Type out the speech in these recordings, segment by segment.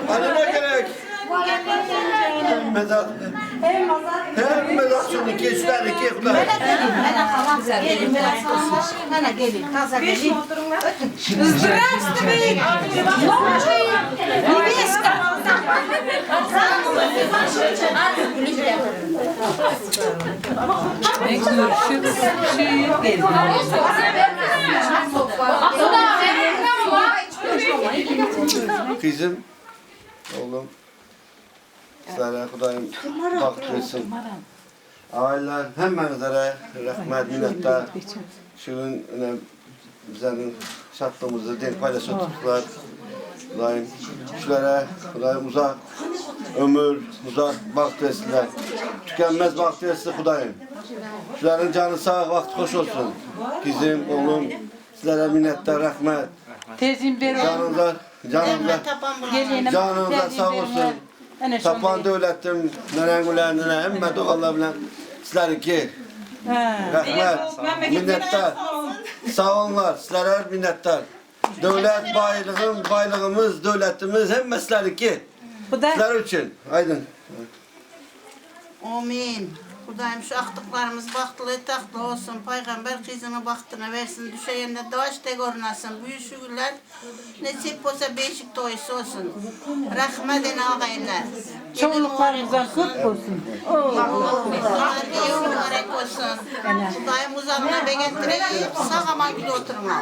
Hadi ne gerek? Hemme zat. Hemme zat şunu keçler iki kula. Здравствуй! Невеста! Kızım, oğlum, sizlere Xudayım baxt versin. Aileler hemmenizlere rahmet, minnettar. Şu gün öyle bizlerin şatlığımızı denk paylaşıp tuttular. Xudayım şulere Xudayım uzak ömür, uzak baxt versinler. Tükenmez baxt versin Xudayım. Şuların canı sağ, vakti hoş olsun. Kızım, oğlum, sizlere minnettar, rahmet. Tezim beri Canınıza, canınıza, canınıza sağ olsun. Tapan devletim, nerengulerine, hemme doğalar bilen sizler ki. Rahmet, minnettar. Sağ olunlar, sizlere minnettar. Devlet baylığım, baylığımız, devletimiz hemme sizler ki. Bu da Sizler için. Aydın. Amin. Xudayım şu aktıklarımız bahtlı tahtlı olsun. Peygamber kızını bahtına versin. Düşeyende daş de görünesin. Büyük şükürler nesip olsa beşik toyusu olsun. Rahmet ene ağaylar. çoluklarımıza kut olsun. İyi mübarek olsun. Xudayım uzağına begentireyip sağ aman güle oturma.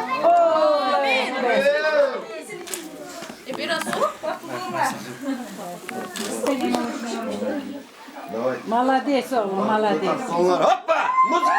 Davay. Молодец oğlum, молодец. Onlar hoppa! Müzik!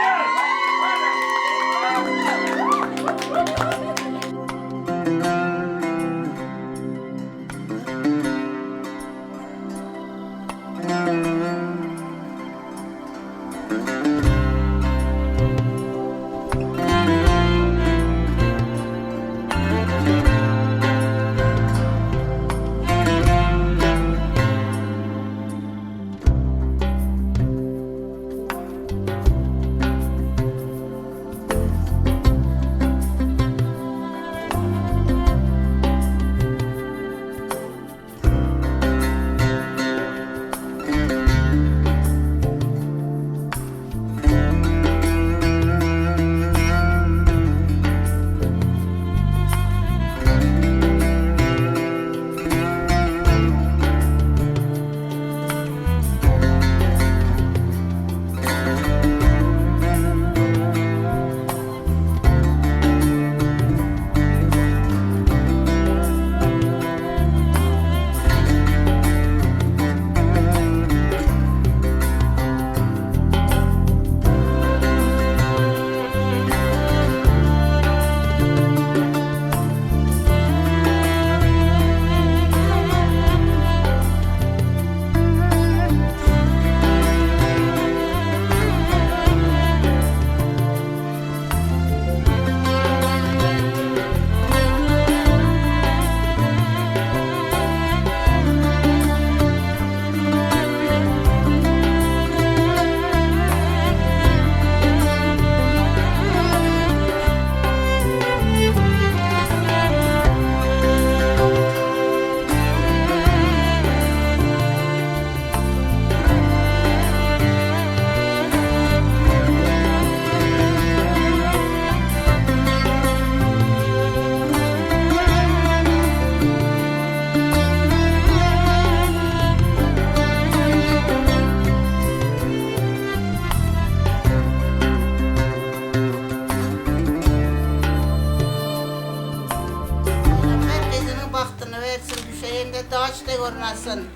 Peygamber kızının bahtını versin. Düşeyende daş da görünesin.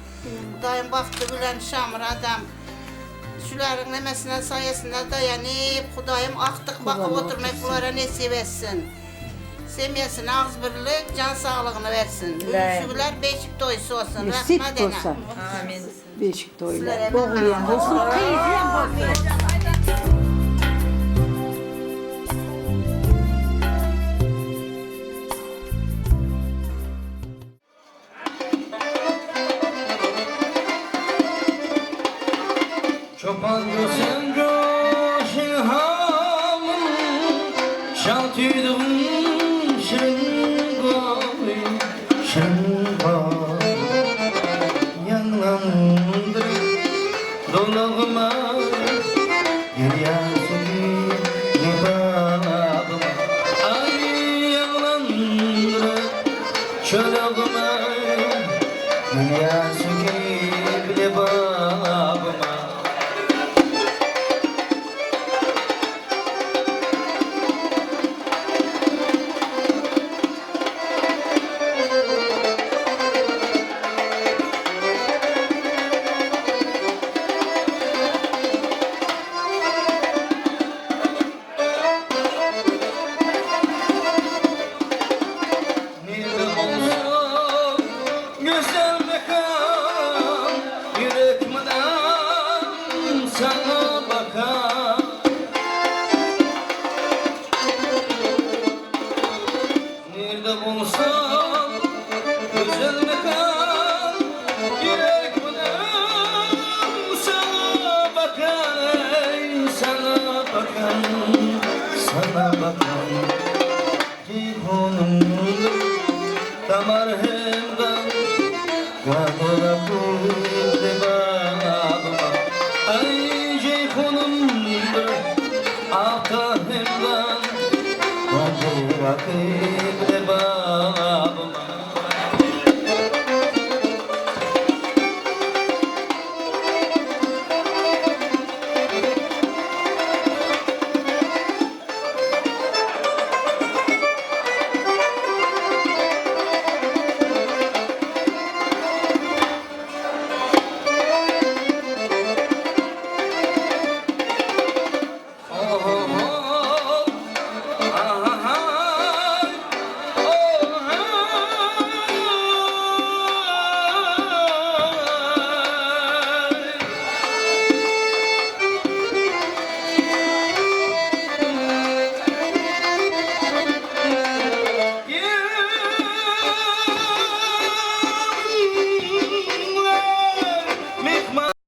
Xudayım bahtı bilen şamır adam. Şuların nemesine sayesinde dayanıp Xudayım aktık bakıp oturmak bunlara nesip etsin. Semiyesine ağız birlik, can sağlığını versin. Büyük şükürler beşik toyusu olsun. Nesip Rahmet ene. olsa. Beşik toylar. Sizlere Oğlu olsun, kızım olsun. Çoban sen coşun hamın. Tüýdügiň şirin goly, şirin goly Ýaňlandyr dolagyma Gelýär süýji balagyma Aý ýaňlandyr çölegime Gelýär süýji babagyma. Nirde bolsam gözel mekan, Ýürek mydam saňa bakan. Nirde bolsam gözel mekan, Ýürek mydam saňa bakan, Eý, saňa bakan, saňa bakan. Jeýhunymdyr damar hem gan, Gamyna bu.